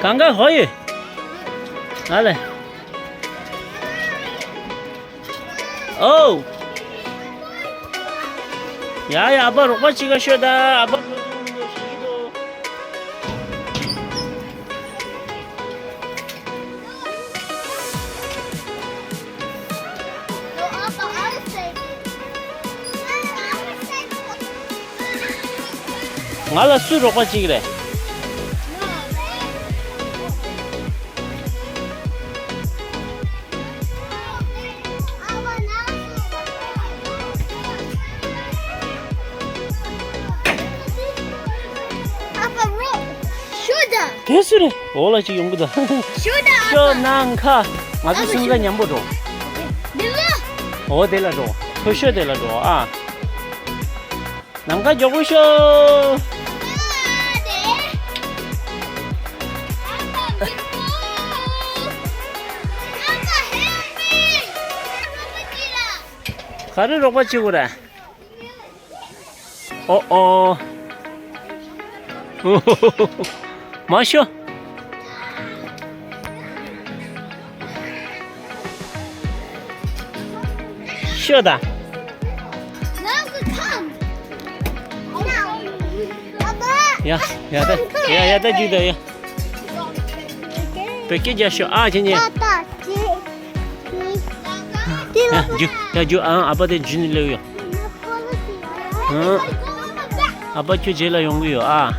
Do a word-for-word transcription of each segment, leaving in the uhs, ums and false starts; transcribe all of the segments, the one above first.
གང་ག་ཧོ་ཡོད། ང་ལ། ཨོ། ཡ་ཡ། ཨ་ཕ་རོགས་པ་ཅིག་ག་ཤོད་ད། ཨ་ཕ། ང་ལ་སུས་རོགས་པ་ཅིག་རེད། ཨ་ཕ་རོགས། ཤོད་ད། དེ་སུ་རེད། འོག་ལ་ཅིག་ཡོང་གི་འདུག་ཤོད་ད། ཤོད་ནང་ཁ། ང་ཚོ་སེམས་ཁ་མཉམ་པོ་འགྲོ། འདི་ལ། འོ་དེ་ལ་འགྲོ། མཐོ་ཤོས་དེ་ལ་འགྲོ་ཨ། ནམ་མཁའ་མགྱོགས་པོ་ཤོག་ག་རེ་རོགས་པ་བྱེད་དགོས་རེད། ཨོ་ཨོ། མ་ཤོ། ཤོ་ད། ཡ་ཡ་ད་ཡ་ཡ་ད་རྒྱུག་ད་ཡ། བོད་སྐད་རྒྱག་ཤོག་ཨ་ཁྱེད་གཉིས། ཡ་རྒྱུག་ཡ་རྒྱུག་ཨང་ཨ་ཕ་དེ་འཇུས་ནས་སླེབས་ཡོད། ཨང་ཨ་ཕ་ཁྱོད་རྗེས་ལ་ཡོང་གི་ཡོད་ཨ།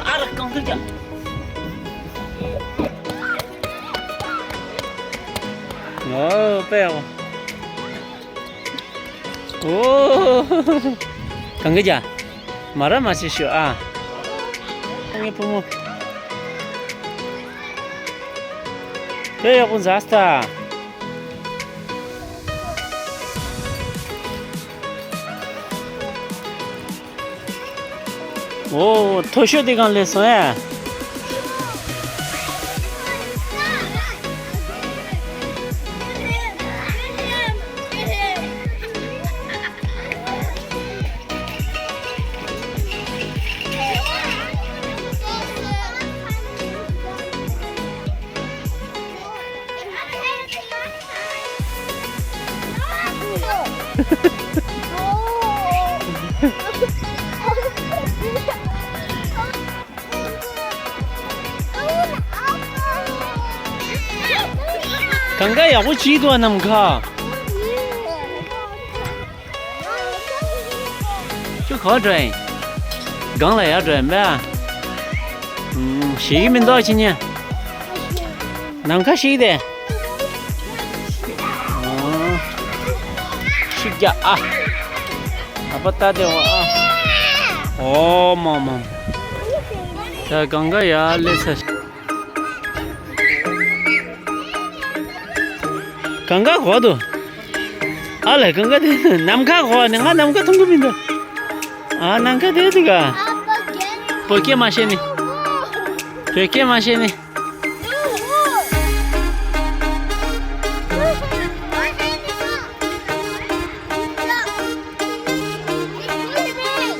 ཨ་ར་གང་ཐུབ་ཀྱང་། ཨོ་པེའོ། ཨོ། གང་གི་ཀྱང་། མ་ར་མ་ཤི་ཤོ་ཨ། ངའི་བུ་མོ། དཔེ་ཡག་པོ་མཛད་སྟ། ཨོ། མཐོ་ཤོས་དེ་གང་སླེབས་སོང་ཨེ། གང་ག་ཡག་པོ་བྱེད་འདུག་ཨ་ནམ་མཁའ། ཁྱོད་ག་པར་འགྲོ་ཡིན། སྒང་ལ་ཡར་འགྲོ་ཡིན་པས། ཨུམ། ཞེད་ཀྱི་མི་འདུག་ཁྱེད་གཉིས། ནམ་མཁའ་ཞིག་དེ། ཨོ། ཤིག་རྒྱག་ཨ། ཨ་ཕ་ལྟ་དེ་འོ་ཨ། ཨོ་མ་མ། ད་གང་ག་ཡར་སླེབས་ཚར། གང་ག་གོ་འདུག་ཨ་ལས་གང་ག་དེ་ནམ་མཁའ་གོ་ནི་ང་ནམ་མཁའ་མཐོང་གི་མི་འདུག་ཨ་ནམ་མཁའ་དེ་འདུག་ག་བོད་སྐད་མ་ཤེས་ནི། བོད་སྐད་མ་ཤེས་ནི།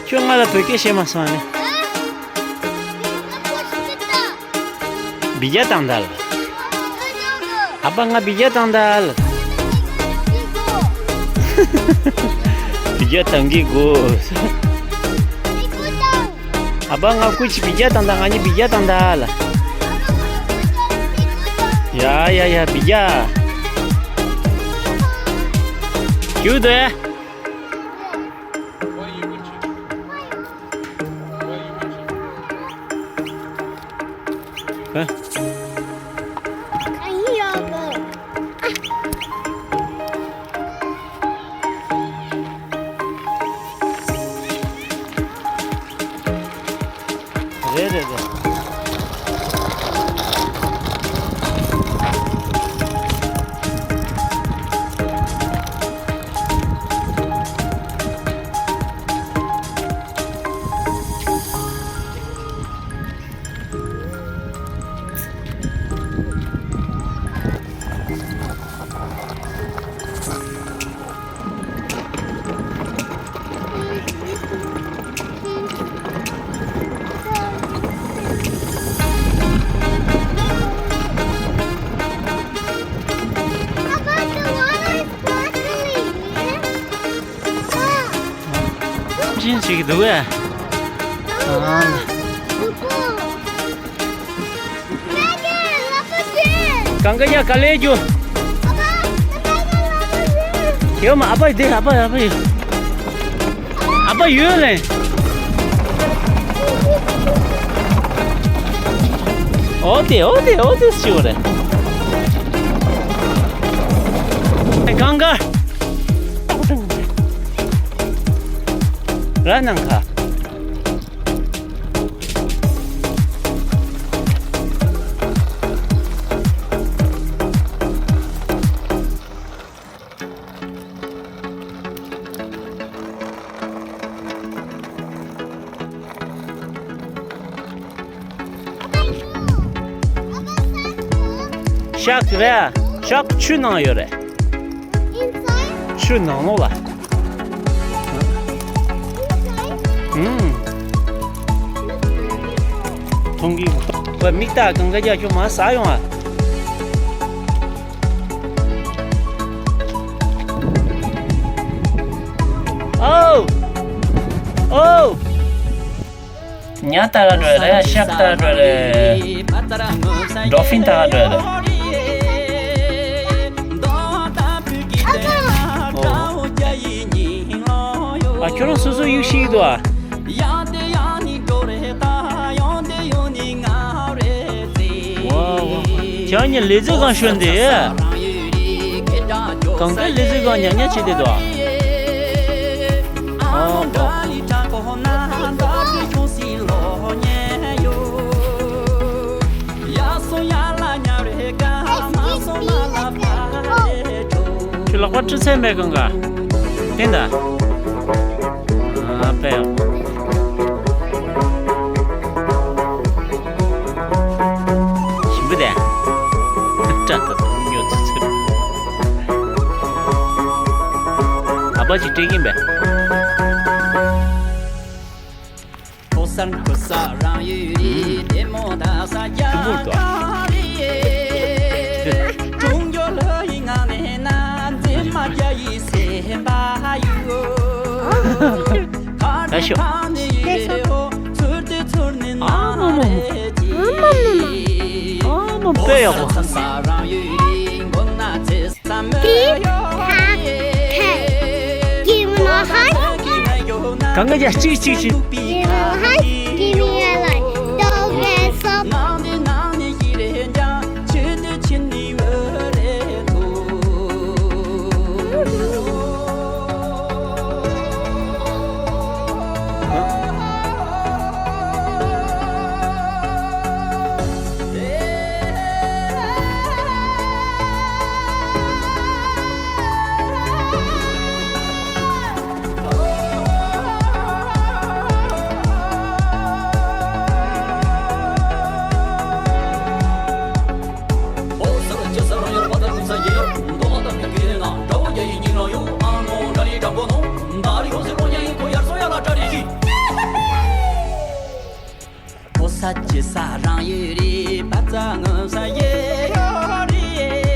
ཁྱོད་ང་ལ་བོད་སྐད་བཤད་མ་སོང་ནི། བི་ཇ་བཏང་ད་ལ། ཨ་ཕ་ང་བི་ཇ་བཏང་ད་ལ། བི་ཇ་བཏང་གི་གོ་ཨ་ཕ་ང་སྐུ་མཁྱེན་བི་ཇ་བཏང་ད། ང་གཉིས་བི་ཇ་བཏང་ད་ལ། ཡ་ཡ་ཡ་བི་ཇ། ཁྱོད་དེ། རེད་རེད་རེད། ཅིན་ཞིག་འདུག་གས། ཨ། གང་ག་ཡ་ག་ལེ་རྒྱུ། ཁྱེད་མ་ཨ་ཕ་དེ་ཨ་ཕ་ཨ་ཕ་ཡོད། ཨ་ཕ་ཡོད་ལེ། ཨོ་དེ་ཨོ་དེ་ཨོ་དེ་ཞིག་རེད། གང་ག་ར་ནང་ཁ། ཤག་རེད། ཤག་ཆུ་ནང་ཡོད་རེད། Inside? ཆུ་ནང་ལོགས་ལ། Inside? ཨུམ། མཐོང་གི། ཁོས་མིག་ལྟ་གང་ག་རྒྱ་ཁྱོད་མ་ཟ་ཡོང་ཨ། ཨོ། ཨོ། ཉ་ལྟ་ག་འགྲོ་རེད། ཤག་ལྟ་ག་འགྲོ་རེད། ཌོལ་ཕིན་ལྟ་ག་འགྲོ་རེད། ཨ། ཁྱོད་རང་སོ་སོ་གཡུག་ཤེས་ཀྱི་འདུག་ཨ། ཝ་ཝ། ཁྱེད་གཉིས་ལི་ཙི་གང་ཤོད་འདི། གང་ག་ལི་ཙི་གང་ཉག་ཉག་བྱེད་དེ་འདུག་ཨ། ཨོ་ཨོ། ཁྱོད་ལག་པ་བཀྲུ་ཚད་མེད་གང་ག། བསྟན་ད། ཨ་པེ། ཞིམ་པོ་དེ། སྐྲ་དང་ཉོ་ཚུལ་ཚུལ། ཨ་ཕ་ཅིག་སྤྲད་ཀྱིན་པས། ཕོ་གསར་ཁོ་ས་རང་ཡུལ་རི་ལྡེ་མོ་ད་ས་རྒྱ་གར་རི། ཀྲུང་གོ་ལ་ཡི་ང་ནས་ན་འཛིན་མ་རྒྱ་ཡི་སེམས་པ་ཡུ། ད་ཤོག་ཨ་མ་མ་མ། ཨ་མ་དཔེ་ཡག་པོ། Give me a hug. གང་ག་རྒྱ་གཅིག་གཅིག་གཅིག Give me a hug. Give me a like. Don't get so.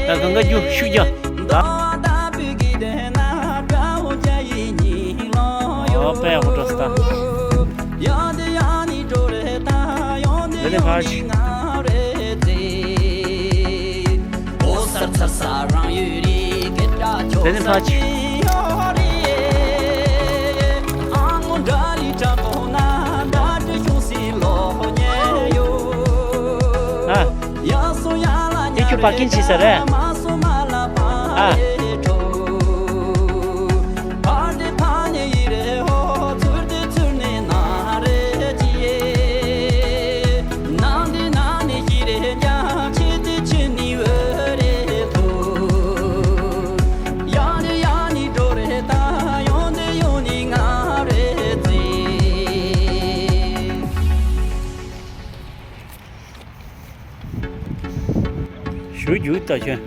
ད་གང་ག་རྒྱུ་ཤུགས་རྒྱག་ད། ཨོ་པེ་ཧོ་ཏོ་སྟ། འདི་ནི་ཕར་ཅིག་འདི་ནི་ཕར་ཅིག་ཨ། དེ་ཁྱོད་བ་ཀིན་བྱེད་ས་རེད། ཨ། ཞུ་རྒྱུ་ལྟ་ཆེན།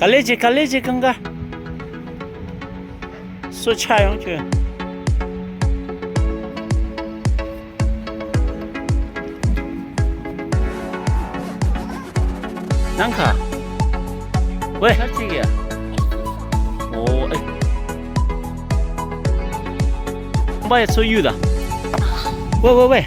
ག་ལེ་ཅི་ག་ལེ་ཅི་གང་ག་སོ་ཆ་ཡོང་ཆེན། ནང་ཁ། ཝེ། ཁ་ཅིག་ཡ། ཨོ་ཨེ། པ་ཡ་ཚོ་གཡུག་ད། ཝེ་ཝེ་ཝེ།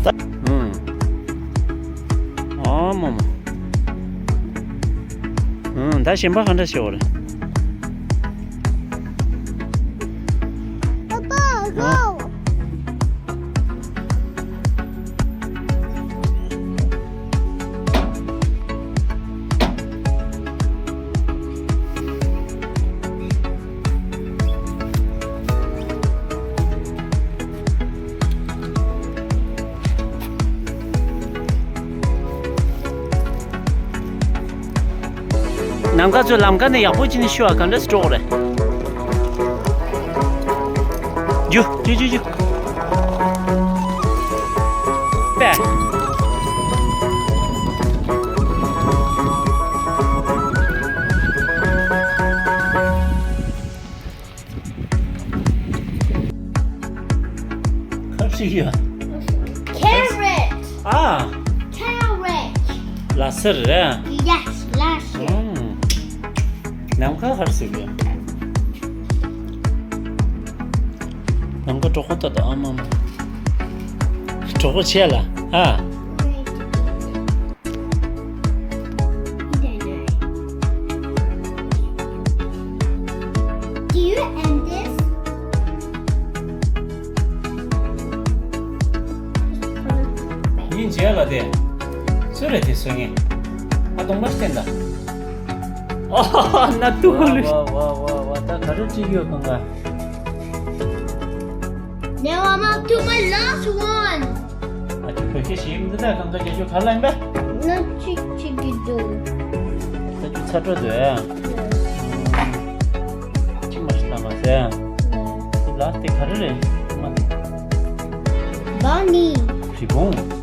ད། ཨུམ། ཨ་མ་མ། ཨུམ། ད་གཞན་པ་ག་འདྲ་བྱེད་འོ་རེད། པ་པ། ཨ། གོ། ནམ་མཁའ་ཚོའི་ལམ་ཁ་ནས་ཡག་པོ་བྱས་ནས་ཤོད་ཨ། ག་འདྲ་སེ་འགྲོ་དགོས་རེད། རྒྱུ་རྒྱུ་རྒྱུ་རྒྱུ། པས། ཁ་ཞིག་ཡོད། Carrot. ཨ། Carrot. ལ་སེར་རེད། Yes, ལ་སེར། ཨང་། ནམ་མཁའ་ཧར་སིག་ཡོད། ནམ་མཁའ་གྲོགས་པོ་ལྟ་ད་ཨ་མ་མ། གྲོགས་པོ་བྱས་ལ། ཨ། Do you end this? ཡིན་བྱས་ལ་དེ། སུ་རེད་དེ་བཟོ་མཁན། ཨ། སྟོང་པ་བསྟན་ད། ཨ་ཧ་ཧ། ན་ཏུ་ཧུ་ལུ། ཝ་ཝ་ཝ་ཝ། ད་ག་རེ་བྲིས་ཡོད་གང་ག། Now I'm up to my last one. ཨ་ཅོ་བོད་སྐད་ཤེས་ཀྱི་མི་འདུག་ད་གང་ག་རྒྱ་ཇུ་ག་ལ་ཡིན་པས། ང་གཅིག་བྱེད་ཀྱི་འདུག་ད་ཅུ་ཚ་དྲོད་འདུག་ཨ། གཅིག་མ་ཤི་ལ་མ་ཟེར། ལ་དེ་ག་རེ་རེད་མ། Bunny. རི་བོང་།